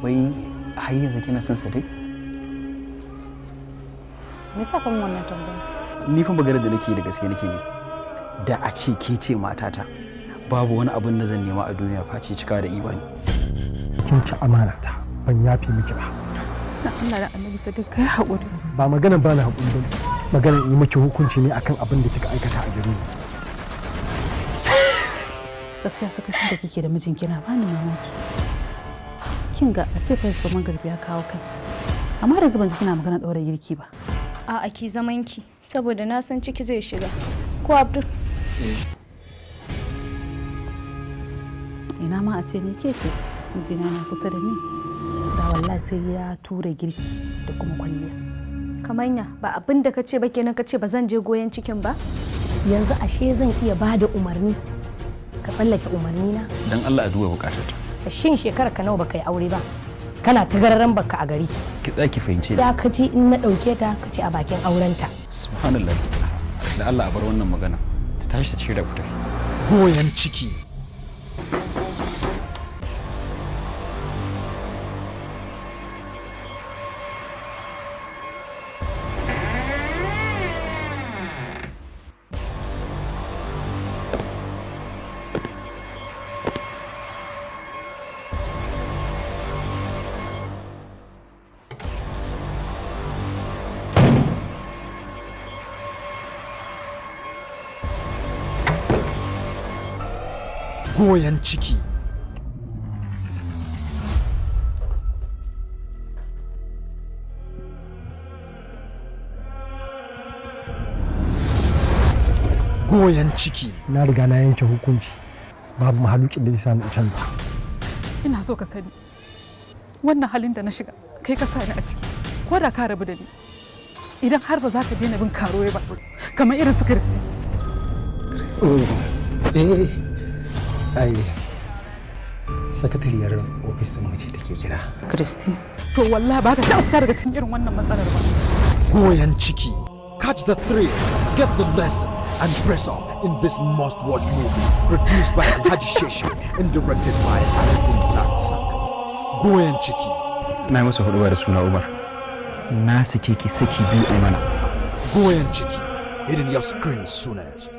Wai har yanzu kina son Sadiq? Me yasa ka min wannan tambaya? Ni fa magana da nake da gaske nake ne. Da a ce ke ce matata, babu wani abin da zan nema a duniya face cika da imani. Kin ci amana ta, ban yafe miki ba. Na Allah da Annabi Sadiq, kai haƙuri. Ba maganan bana haƙuri ba, maganan yi miki hukunci ne akan abin da kika aikata a gare ni. Gaskiya sakacin da kike da mijinki na bani mamaki. Kin ga a ce fa yanzu magarbi ya kawo kai, amma da zuban kina magana ɗaura girki ba. A'a, ki zaman ki, saboda na san ciki zai shiga. Ko Abdul? Ina ma a ce ni ke ce mijina na kusa da ni, da wallahi sai ya tura girki da kuma kwalliya. Kamanya ba abin da kace ba kenan, kace ba zan je goyon cikin ba? Yanzu ashe zan iya ba da umarni ka tsallake umarni na? Dan Allah a duba bukatarta. Shin shekarar ka nawa baka yi aure ba, kana ta gararan baka a gari? Ki tsaya ki fahimce ni. Da ka ci in na ɗauke ta ka ci a bakin aurenta. Subhanallah. Da Allah a bar wannan magana. Ta tashi ta shirya ku tafi. Goyon Ciki. Goyon Ciki. Goyon Ciki. Na riga na yanke hukunci, babu mahalukin da zai sani in canza. Ina so ka sani, wannan halin da na shiga kai ka sa ni a ciki. Ko da ka rabu da ni, idan har ba za ka daina bin karuwai ba kamar irin su Kristi. Eh, ai sakatariyar ofis ɗin mu ce take kira. Kristi, to wallahi ba ka taɓa fita daga cikin irin wannan matsalar ba. Goyon Ciki. Catch the thrills, get the lesson, and press up in this must-watch movie, produced by Alhaji Sheshe and directed by Alifin Zakzak. Goyon Ciki. Na yi masa hudu da suna Umar. Na sake ki saki biyu a mana. Goyon Ciki. Hitting your screen soonest.